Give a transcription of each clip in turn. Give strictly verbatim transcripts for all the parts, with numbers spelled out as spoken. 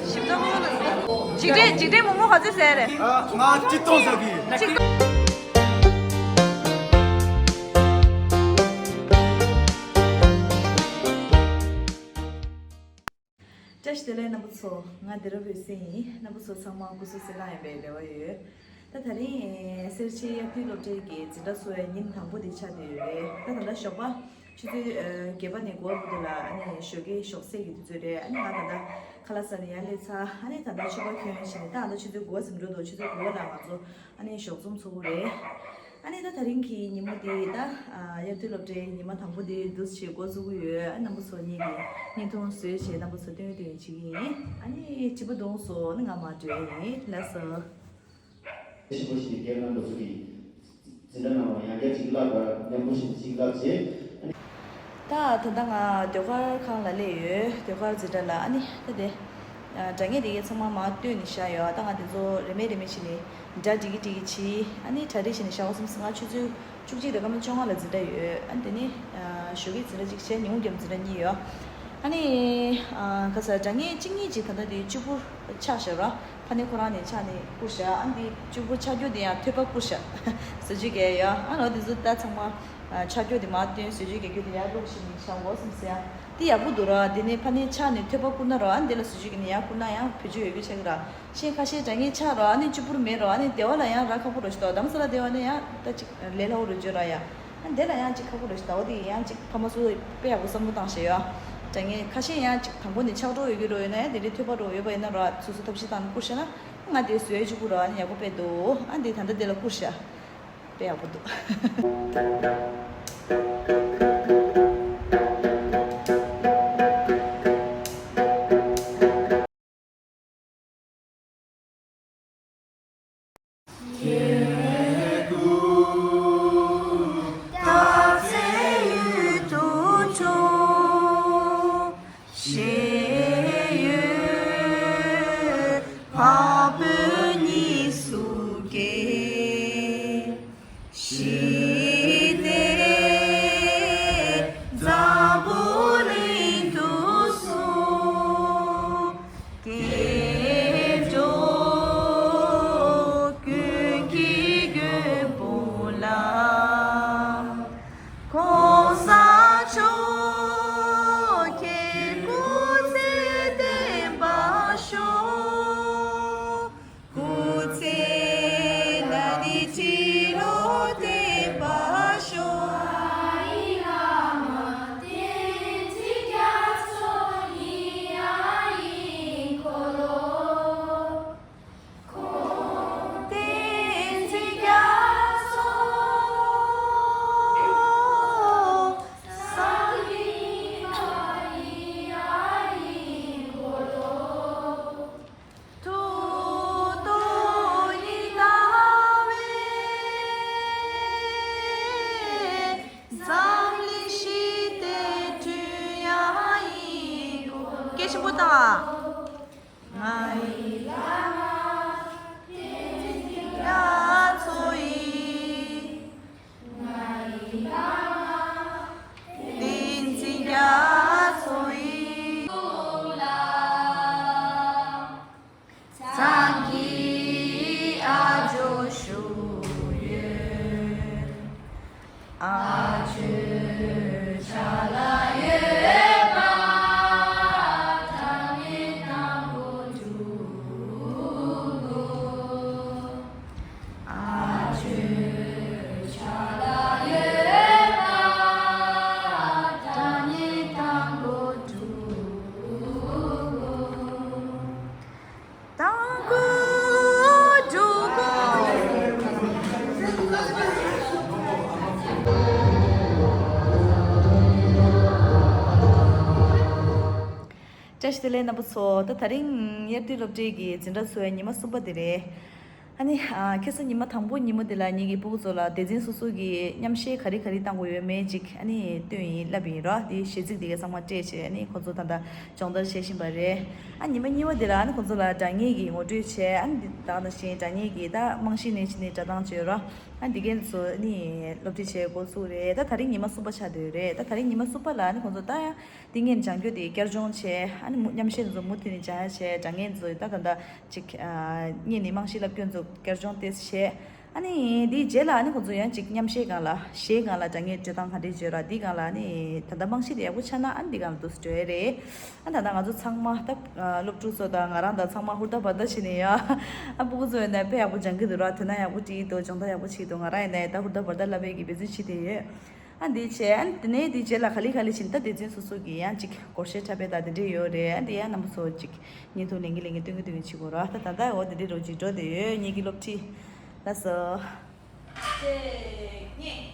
འཇིགས་བྲལ་འཇིགས་བྲལ་མོག་མོག་ག་ཚོད་ཟས་རེད། ང་གཅིག་སྟོང་ཟ་གི། གཅིག་བཀྲ་ཤིས་བདེ་ལེགས་རྣམ་པ་ཚོ། ང་དེ་ར་བོད་སེང་ཡིན། རྣམ་པ་ཚོ་ཚང་མ་སྐུ་གཟུགས་གསལ་ཐང་ཡིན་པའི་རེ་བ་ཡོད། ད་ད་རིང་སེར་བྱེས་དབྱར་དུས་སློབ་གྲྭའི་གི་འཛིན་གྲྭ་ཚོགས་པའི་ཉིན་དང་པོ་དེ་ཆགས་བསྡད་ཡོད་རེད། ད་ད་ལྟ་ཞོགས་པ་ཆུ་ཚོད་བརྒྱད་པ་ནས་དགུ་པ་བར་དུ་ལ་ཨ་ནི་ཞོགས་ཀའི་ཞོགས་ཟས་ཀྱི་དུས་ཚོད་རེད། ཨ་ནི་ང་ད་ལྟ་ཁ་ལག་ཟ་ནས་ཡར་སླེབས་ཚར། ཨ་ནི་ད་ལྟ་ཕྱུ་པ་གྱོན་བྱས་ནས་ད་ད་ལྟ་ཆུ་ཚོད་དགུ་པ་ཟིན་འགྲོ་འདུག་ཆུ་ཚོད་དགུ་པ་ལ་ང་ཚོ་ཨ་ནི་ཞོགས་འཛོམས་ཚོགས་ཀྱི་རེད། ཨ་ནི་ད་ད་རིང་གི་ཉིན་མོ་དེ་ད་དབྱར་དུས་སློབ་གྲྭའི་ཉི་མ་དང་པོ་དེ་འདུག་སེ་འགོ་བཙུགས་ཀྱི་ཡོད། ཨ་རྣམ་པ་ཚོ་གཉིས་ཀྱི་བརྙན་ཐུང་བཟོས་བྱས་རྣམ་པ་ཚོ་སྟོན་སྟོན་བྱེད་ཀྱི་ཡིན། ཨ་ནི་བྱིས་པ་གདོང་སོ་ནི་ང་མ་འགྲོ་ཡིན་ལགས་སོ། ཆེན་པོ་ཞིག་སྒེར་རྣམ་པ་ཚོ་གིས་འཛིན་གྲྭ་ནང་ལ་ཡང་བསྐྱར་གཅིག་བཀླགས་པར་མཉམ་པོ་ཞིག་གཅིག་བཀླགས་བྱས། ད་ད་ལྟ་ང་ཟློས་གར་ཁང་ལ་སླེབས་ཡོད། ཟློས་གར་འཛིན་གྲྭ་ལ། ཨ་ནི་ད་དེ་སྒྲ་སྙན་དེ་གའི་ཚང་མ་མར་བཏོན་ནས་བཞག་ཡོད། ད་ང་དེ་ཚོ་རེ་མེད་རེ་མེད་བྱས་ནས་སྒྲ་འབྲི་གི་འབྲི་གི་བྱས། ཨ་ནི་གྲ་སྒྲིག་བྱས་ནས་བཞག་པ་སོང་ཙང་ང་ཆུ་ཚོད་བཅུ་གཅིག་དང་སྐར་མ་བཅོ་ལྔ་ལ་འཛིན་གྲྭ་ཡོད། ཨ་ནི་དེ་ནི་ཞོགས་ཀའི་འཛིན་གྲྭ་གཅིག་བྱས། ཉིན་གུང་རྒྱབ་འཛིན་གྲྭ་གཉིས་ཡོད། ཨ་ནི་ག་ས་སྒྲ་སྙན་གཅིག་གཉིས་ཅིག་ད་ལྟ་དེ་གཅིག་པུ་ཆགས་བཞག་ར། ཕ་ནི་ཁོ་རང་ནས་ཕྱག་ནས་བསྐུར་བཞག་ཨ་འདི་གཅིག་པུ་ཆགས་རྒྱུ་དེ་ཡང་ཐོད་པ་བསྐུར་བཞག་བཟོ་བཅོས་རྒྱག་ཡ། ཨ་ནོ་དེ་ཚོ་ད་ཚང་མ་ཆགས་རྒྱུ་དེ་མར་བཏོན། བཟོ་བཅོས་རྒྱག་རྒྱུ་དེ་ཡར་བླུགས་ཤིག་ནས་བཞག་འོ་སེམས་སེ་ཡ། དེ་ཡག་པོ་འདུག་ར། དེ་ནས་ཕ་ནི་ཕྱག་ནས་ཐོད་པ་བསྐུར་ན་ར། ཨ་འདི་ལ་བཟོ་བཅོས་ཀྱི་ནས་ཡར་བསྐུར་ན་ཡང་བེད་སྤྱོད་ཡོད་རྒྱུ་ཆགས་ཀྱི་ར། ཤེས་ཁ་ཤས་སྒྲ་སྙན་ཆགས་ར། ཨ་ནི་གཅིག་པུར་མེད་ར། ཨ་ནི་བདེ་བ་ལ་ཡང་ར་ཁག་པོ་ར་ཞིག་འདུག་དམ་ས་ལ་བདེ་བ་ནི་ཡང་ད་ཅིག་ལས་སླ་བོ་རུ་བརྗོད་ར་ཡ། ཨ་འདི་ལ་ཡང་ཅིག་ཁག་པོ་རེད་ཞིག་ད་འོ་དེ་ཡང་ཅིག་ཕ་མ་ཚོ་དཔེ་ཡག་པོ་བསམ་བློ་བཏང་ཤེས་ཡོད། དྲ་ངས་ཁ་ཤས་ཡང་ཅིག་དང་པོ་ནས་ཆགས་འགྲོ་ཡོད་ཀྱི་རོ་ཡོད་ན་ཡང་དེ་འདྲའི་ཐོད་པ་རོ་ཡོད་པ་ཡིན་ན་ར་སོ་སོ་ཐབས་ཤེས་བཏང་ནས་བསྐུར་ཤེས་ན། ང་དེ་བཟོས་ཡོད་ཅིག་བསྐུར་ར་ཨ་ནི་ཡག་པོ་དཔེ་འདུག་ཨ་འདི་ད་ལྟ་དེ་ལ་བསྐུར་ཤེས། དཔེ་ཡག་པོ་འདུག་ཞི་བདེ་འཛམ་བུ་གླིང་དུ་སོང་། སྐྱེ་འགྲོ་ཀུན་གྱི་མགོན་པོ་ལ། གོང་ས་མཆོག་གི་སྐུ་ཚེ་བརྟན་པར་ཤོག་སྐུ་ཚེ་ན་ནི་ཁྲི་ལོ་བརྟན་པར་ཤོག་བསྟན་འཛིན་རྒྱ་མཚོ། ཐུགས་རྡོ་ཡི་ཟླ་བས་འཛམ་གླིང་ཞི་བདེ་བསྐྲུན་ཡ་ཡིན། སྐད་ཆེན་པོ་བཏང་ཨ། ང་ཡི་བླ་མ་བསྟན་འཛིན་རྒྱ་མཚོ་ཡིས། ང་ཡི་བླ་མ་བསྟན་འཛིན་རྒྱ་མཚོ་ཡིས། ཚང་གི་ཨ་ཇོ་ཞུ་ཡོད། ཨ་ཇོའི་ཆ་ལ་ཡོད་པ་ད་མེད་དང་པོ་འགྲུབ་དགོས། ཨ་ཇོའི་ཆ་ལ་ཡོད་པ་ད་མེད་དང་པོ་འགྲུབ་དགོས། དང་པོ་འགྲོ་དགོས། བཀྲ་ཤིས་བདེ་ལེགས་རྣམ་པ་ཚོ། ད་དེ་རིང་དབྱར་དུས་སློབ་གྲྭའི་གི་འཛིན་གྲྭ་ཚོགས་པའི་ཉི་མ་གསུམ་པ་དེ་རེད། ཨ་ནི་ཨ་ཁ་སང་ཉི་མ་དང་པོ་ཉིན་མོ་དེ་ལ་ངེད་ཀྱི་སྤུ་གུ་ཚོ་ལ་སྡེ་ཚན་སོ་སོ་གི་མཉམ་བཤད་ག་རེ་ག་རེ་བཏང་དགོས་ཡོད་མེད་ཅིག་ཨ་ནི་སྟོན་ཡིན་ལབ་ཡིན་རོ། དེ་གཞས་ཚིག་དེ་ག་ཚང་མ་སྤྲད་བྱས་ཨ་ནི་ཁོ་ཚོ་ད་ལྟ་སྦྱོང་བརྡར་བྱེད་བཞིན་པ་རེད། ཨ་ཉི་མ་གཉིས་པ་དེ་ལ་ཨ་ནི་ཁོང་ཚོ་ལ་སྒྲ་སྙན་གྱི་ངོ་སྤྲོད་བྱས། ཨ་ནི་འདི་དག་ནང་བཞིན་སྒྲ་སྙན་གྱི་ད་རྨང་གཞི་ནས་ཕྱིན་ནས་སྒྲ་གདངས་བཅོས་རོགས། ཨ་འདི་གན་ཚོ་ནི་སློབ་ཁྲིད་བྱེད་འགོ་ཚུགས་རེད། ད་དེ་རིང་ཉི་མ་གསུམ་པ་ཆགས་བསྡད་ཡོད་རེད། ད་དེ་རིང་ཉི་མ་གསུམ་པ་ལ་ནི་ཁོང་ཚོ་ད་ཡང་ཏིང་ངེ་སྦྱང་རྒྱུ་དེ་བསྐྱར་སྦྱོང་བྱས། ཨ་ནི་མུ་མཉམ་བཤད་ཚོ་མུ་མཐུད་ནས་སྦྱང་ཡ་བྱས། སྦྱང་མཁན་ཚོ་ད་ད་ད་ཅིག་ཨ་སྔོན་ནས་རྨང་གཞི་བསླབ་མཁན་ཚོ་བསྐྱར་སྦྱོང་ཏོག་ཙམ་བྱས། ཨ་ནི་དེའི་རྗེས་ལ་ཨ་ནི་ཁོང་ཚོ་ཡང་ཅིག་མཉམ་བཤད་སྒང་ལ་གཞས་སྒང་ལ་སྦྱང་མཁན་སྤྲོད་སྟངས་ག་འདྲས་བྱོས་ར། དེའི་སྒང་ལ་ཨ་ནི་ད་ལྟ་རྨང་གཞི་དེ་ཡག་པོ་ཆགས་ན་ཨ་ནི་དེའི་སྒང་ལ་འདུག་སེ་འགྲོ་ཡ་རེད། ཨ་ད་ལྟ་ང་ཚོ་ཚང་མ་ད་སློབ་ཕྲུག་ཚོ་དང་ང་རང་དང་ཚང་མ་ཧུར་ཐག་འབད་ཐག་བྱས་ནས་ཡ། ཨ་སྤུ་གུ་ཚོ་ཡིན་ན་དཔེ་ཡག་པོ་སྦྱང་གི་འདུག་ར། དོན་དག་ཡག་པོ་བྱེད་འདུག་སྦྱོང་བརྡར་ཡག་པོ་བྱེད་འདུག་ང་རང་ཡིན་ན་ཡ་ད་ཧུར་ཐག་འབད་ཐག་ལབ་པའི་གི་འབད་བརྩོན་བྱེད་བསྡད་ཡོད། ཨ་འདི་བྱས། ཨ་དེ་ནས་དེའི་རྗེས་ལ་ག་ལེ་ག་ལེ་བྱས་ནས་ད་སྡེ་ཚན་སོ་སོ་གི་ཡང་ཅིག་སྒོར་གཞས་འཁྲབ་པའི་ད་དེ་འདྲས་ཡོད་རེད། ཨ་དེ་ཡང་རྣམ་པ་ཚོ་ཅིག་བརྙན་ཐུང་ལེན་གི་ལེན་གི་སྟོན་གི་སྟོན་གི་བྱེད་དགོས་ར། ད་ད་ལྟ་འོ་དེ་འདྲས་རོ་ཅིག་འགྲོ་བསྡད་ཡོད། ངེད་ཀྱི་སློབ་ཁྲིད་ལགས་སོ། གཅིག་གཉིས།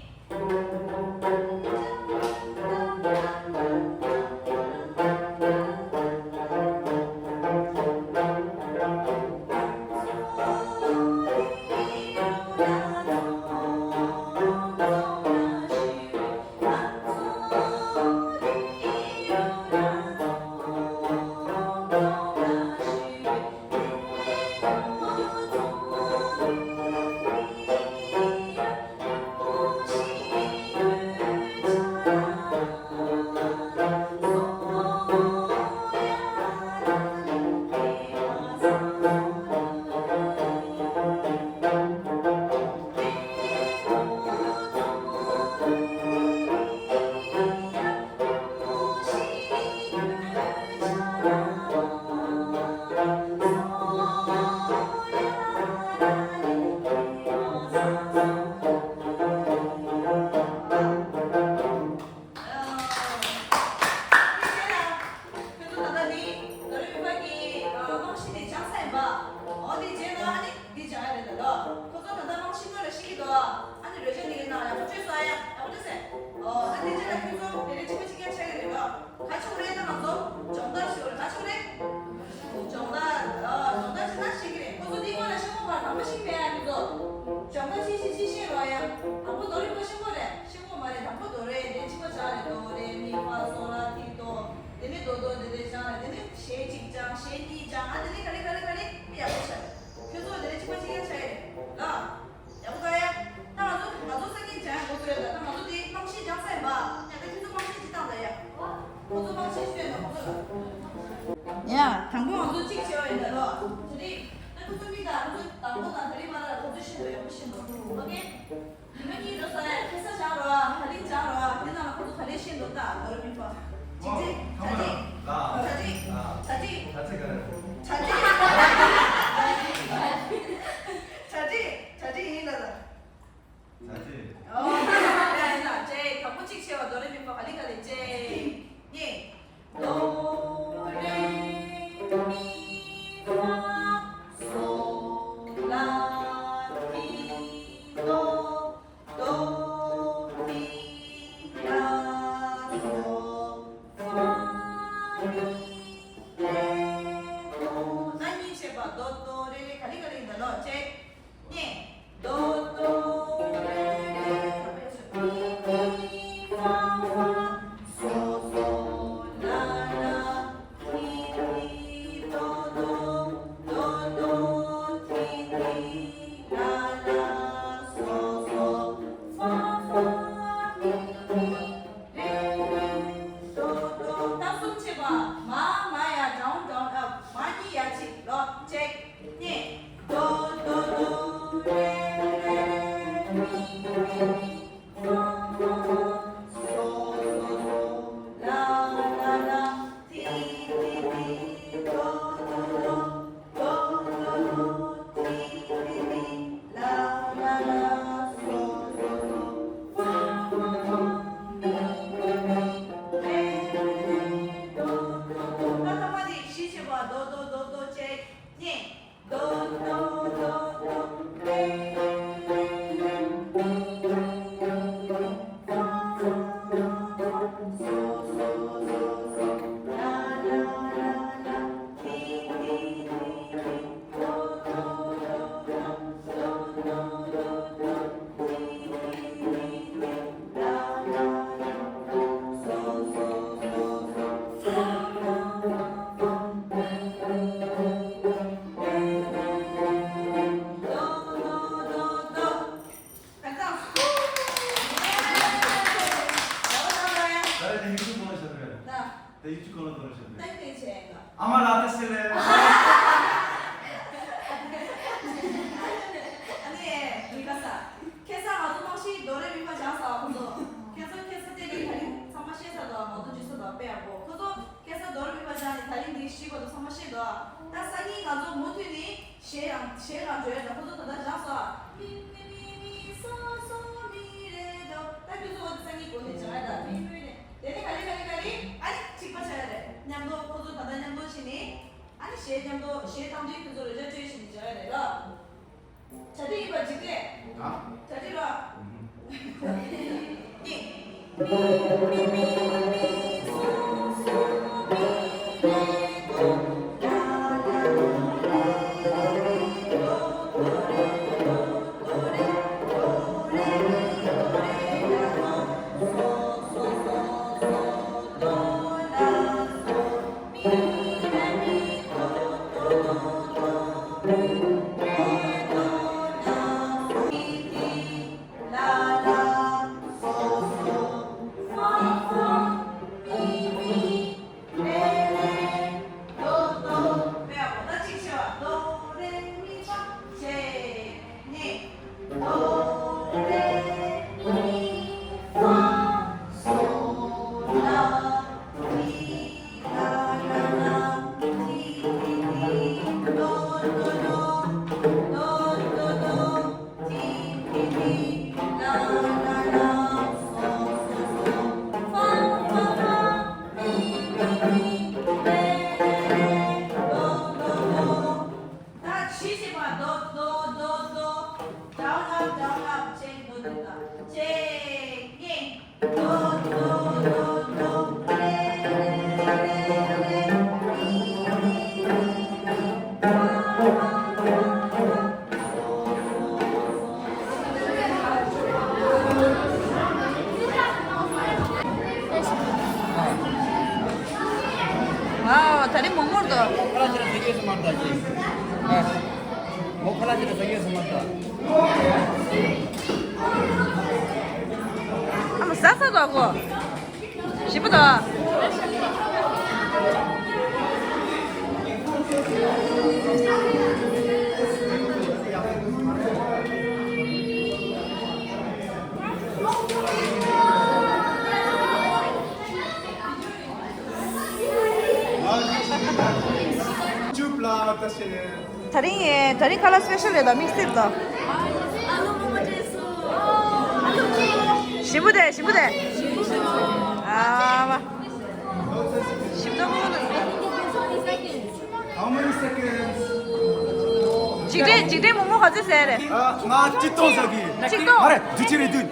ཁྱོད་ཚོ་ད་ལྟ་འདི་རྡོ་རིང་མེ་འཕར་གྱི་རྨང་གཞི་དེ་སྦྱངས་ཚར་ཡིན་པ། འོ་དེ་རྗེས་ལ་ཨ་ནི་འདི་སྦྱང་ཡ་རེད་ད་ལོ། ཁོ་ཚོ་ད་ལྟ་རྨང་གཞི་སྔོན་ལ་ཤེས་ཀྱི་འདུག་ཨ་ནི་རོལ་ཆ་འདི་གའི་ནང་ཡག་པོ་སྤྲོད་སོང་། ཨ་ཡ་ཡག་པོ་སྤྲོད་སོང་། འོ་ད་དེ་རྗེས་ལ་ཁྱོད་ཚོ་དེ་རིང་གཅིག་པ་གཅིག་རྐྱང་ཆགས་ཀྱི་རེད་ལོ། ག་ཆོག་རེད། ད་ང་ཚོ་སྦྱོང་བརྡར་ཞུ་རེད། ག་ཆོག་རེད། སྦྱོང་བརྡར། ཨ་སྦྱོང་བརྡར་བྱེད་ན་ཤེས་ཀྱི་རེད། ཁོ་ཚོ་འདི་སྔོན་ལ་ཤེས་ཁོ་མ་དང་པོ་ཤེས་མེད་ཨ། ཁྱོད་ཚོ་སྦྱོང་བརྡར་བྱེད་བྱེད་བྱེད་ཤེས་རོགས་ཡ། དང་པོ་རྡོ་རིང་པོ་ཤེས་ཁོ་རེད། ཤེས་ཁོ་མ་རེད། དང་པོ་རྡོ་རེད། དེ་གཅིག་པ་སྦྱངས་རེད། རྡོ་རེ་མི་ཕ་སོ་ལ་ཏི་དོ། དེ་ནས་རྡོ་རྡོ་དེ་དེ་སྦྱངས་རེད། དེ་ནས་གཞས་གཅིག་སྦྱངས། གཞས་གཉིས་སྦྱངས། ཨ་དེ་ནས་ག་རེ་ག་རེ་ག་རེ་མི་ཡག་པོ་ཆགས་རེད། ཁྱོད་ཚོ་དེ་ནས་གཅིག་པ་གཅིག་རྐྱང་ཆགས་ཡ་རེད་ལ། ཡག་པོ་ད་ཡ། ད་ང་ཚོ་ང་ཚོ་སང་ཉིན་སྦྱང་ཡ་འགོ་ཚུགས་ཡ། ད་ད་ང་ཚོ་དེ་རྨང་གཞི་སྦྱངས་ཚར་ཡིན་པ། ཡ་ད་ཁྱོད་ཚོ་རྨང་གཞི་ཅིག་བཏང་ད་ཡ། ཁོ་ཚོ་རྨང་གཞི་ཅིག་བཏོན་ད་ཁོ་ཚོ་ལ། ཡ་དང་པོ་ང་ཚོ་གཅིག་བྱས་པ་ཡིན་ད་ལོ། དེ་རིང་ད་ཁོ་ཚོ་མི་ད་ཁོ་ཚོ་དང་པོ་དང་དེ་རིང་མ་ར་ཁོ་ཚོ་ཤེས་འདུག་ཡག་པོ་ཤེས་འདུག་ཨོ་ཁེ། ཉི་མ་གཉིས་འགྲོ་ས་ཡ། ཁ་སང་སྦྱངས་རོགས། ད་རིང་སྦྱངས་རོགས། དེ་ནང་ལ་ཁོ་ཚོ་ག་ལེར་ཤེས་འདུག་ད་རྡོ་རེ་མི་ཕ། གཅིག་གཅིག་གྲ་སྒྲིག་གྲ་སྒྲིག་གྲ་སྒྲིག་གྲ་སྒྲིག་གྲ་སྒྲིག་གྲ་སྒྲིག་ཡིན་ད་ད། གྲ་སྒྲིག་ཨོ་ཡ་ཡིན་ད། གཅིག་དང་པོ་གཅིག་བྱས་པ། རྡོ་རེ་མི་ཕ་ག་ལེ་ག་ལེ། གཅིག་གཉིས། རྡོ་རེ་མི་ཕ་སོ་ལ་ཏི་དོ། རྡོ་ཏི་ལ་སོ་ཕ་མི་རེ་དོ། ད་གཉིས་བྱས་པ། རྡོ་རྡོ་རེ་རེ་ག་ལེ་ག་ལེ་ཡིན་ད་ལོ། གཅིག་གཉིས། རྡོ་རྡོ་རེ་རེ་མི་ཕ་སོ་སོ་ལ་ལ། ཏི་ཏི་རྡོ་རྡོ་རྡོ་རྡོ་ཏི་ཏི་ལ་ལ་སོ་སོ་ཕ་ཕ་མི་མི་རེ་རེ་རྡོ་རྡོ། ད་གསུམ་བྱས་པ། མ་མ་ཡ་down down up། མ་གཉིས་ཡ་གཅིག་ལོ། གཅིག་གཉིས། རྡོ་རྡོ་རྡོ་རེ་རེ་མི་མི་མི། ཨ་ནི་ཡིན་ག་ས། ཁ་སང་ང་ཚོ་རྨང་གཞིའི་དོ་རེ་མི་ཕ་སྦྱངས་སོང་ཁོ་ཚོ། ཁ་སང་ཁ་སང་དེ་གི་ད་རིང་ཚང་མ་ཤེས་ས་འདུག་ང་ཚོ་འཇུ་ས་འདུག་དཔེ་ཡག་པོ། ཁོ་ཚོ་ཁ་སང་དོ་རེ་མི་ཕ་སྦྱངས་ནས་ད་རིང་འདི་ཤེས་དགོས་འདུག་ཚང་མ་ཤེས་འདུག་ད་སང་ཉིན་ང་ཚོ་མུ་མཐུད་ནས་གཞས་རང་གཞས་རང་བརྗོད་ཡ་ད་ཁོ་ཚོ་ད་ལྟ་སྦྱངས་སོང་། མི་མི་མི་མི་སོ་སོ་མི་རེ་དོ། ད་ཁྱོད་ཚོ་འོ་དེ་སང་ཉིན་གོ་ནས་སྦྱང་ཡ་ད་མི་མི་རེ། དེ་ནས་ག་རེ་ག་རེ་ག་རེ་ཨ་ནི་གཅིག་པ་ཆགས་ཡ་རེད། མཉམ་དུ་ཁོ་ཚོ་ད་ལྟ་མཉམ་དུ་ཕྱིན་ནས། ཨ་ནི་གཞས་མཉམ་དུ་གཞས་བཏང་དུས་ཁྱོད་ཚོ་རོལ་ཆ་སྤྲོད་བཞིན་ནས་བྱ་བ་རེད་ལ། གྲ་སྒྲིག་ཡིན་པ་འཇིག་རྟེན། ཨ། གྲ་སྒྲིག་རོགས། ཨུ་ཧུམ། གཉིས། ད་ཇི་ཞིག་པ་རྡོ་རྡོ་རྡོ་རྡོ། དྲག་ལྷབ་དྲག་ལྷབ་ཅེས་རྡོ་རྡོ་དང་ཅེས་ངེས། རྡོ་རྡོ་རྡོ་རྡོ་རེ་རེ་རེ་རེ་མི་མི་མི་མི། ཝའོ། ད་རིང་མོག་མོག་འདུག་ཁ་ལག་ཅིག་ལ་ཟ་རྒྱུ་ཟ་མ་འདུག་ཅིག་ཨ། མོག་ཁ་ལག་ཅིག་ལ་ཟ་རྒྱུ་ཟ་མ་འདུག་ཨ་མ་ཟ་ས་འདུག་གོ་ཞིམ་པོ་འདུག་ད་རིང་ཡེ། ད་རིང་ཁ་ལག་སི་པེ་ཤལ་རེད་ད། མིག་སི་ཏི་ད། ཞིམ་པོ་དེ། ཞིམ་པོ་དེ། ཨ་མ། ཞིམ་ཐག་པ་ལ། How many seconds? འཇིག་རྟེན། འཇིག་རྟེན་མོག་མོག་ག་ཚོད་ཟ་ཡ་རེད། ཨ། ང་གཅིག་སྟོང་ཟ་གི། གཅིག་སྟོང་། ཨ་རེ། དུས་ཆེ་རེད་དུས།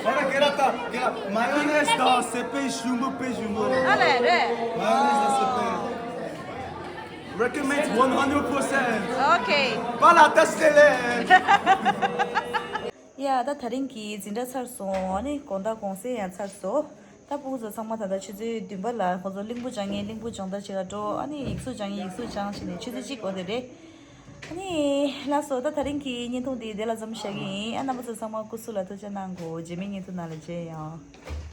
ཨ་རེ། གེ་ར་ད་གེ་ར། མ་ཡོ་ནེ་ཛི་དང་སི་པན་ཞིམ་པོ་དཔེ་ཞིམ་པོ་རེད། ཨ་ལས་རེད། མ་ཡོ་ནེ་ཛི་དང་སི་པན། Recommend one hundred percent. Okay. པ་ལ་ཏ་སི་ལེ། ཡ། ད་དེ་རིང་གི་འཛིན་གྲྭ་ཚར་སོང་། ཨ་ནི་དགོང་དག་གུང་སེང་ཡང་ཚར་སོང་། ད་ཕྲུ་གུ་ཚོ་ཚང་མ་ད་ལྟ་ཆུ་ཚོད་བདུན་པ་ལ་ཁོ་ཚོ་གླིང་བུ་སྦྱང་མཁན་གླིང་བུ་སྦྱོང་བརྡར་བྱེད་ག་འགྲོ། ཨ་ནི་ཡིག་གཟུགས་སྦྱང་མཁན་ཡིག་གཟུགས་སྦྱང་བྱས་ནས་ཆུ་ཚོད་གཅིག་འགོར་དེ་རེད། ཨ་ནི་ལགས་སོ། ད་དེ་རིང་གི་བརྙན་ཐུང་འདི་དེ་ལ་མཚམས་བཞག་གི་ཡིན། ཨ། རྣམ་པ་ཚོ་ཚང་མ་སྐུ་གཟུགས་ལ་ཐུགས་ཆེ་གནང་གོ་རྗེས་མའི་བརྙན་ཐུང་ནང་ལ་མཇལ་ཡོང་།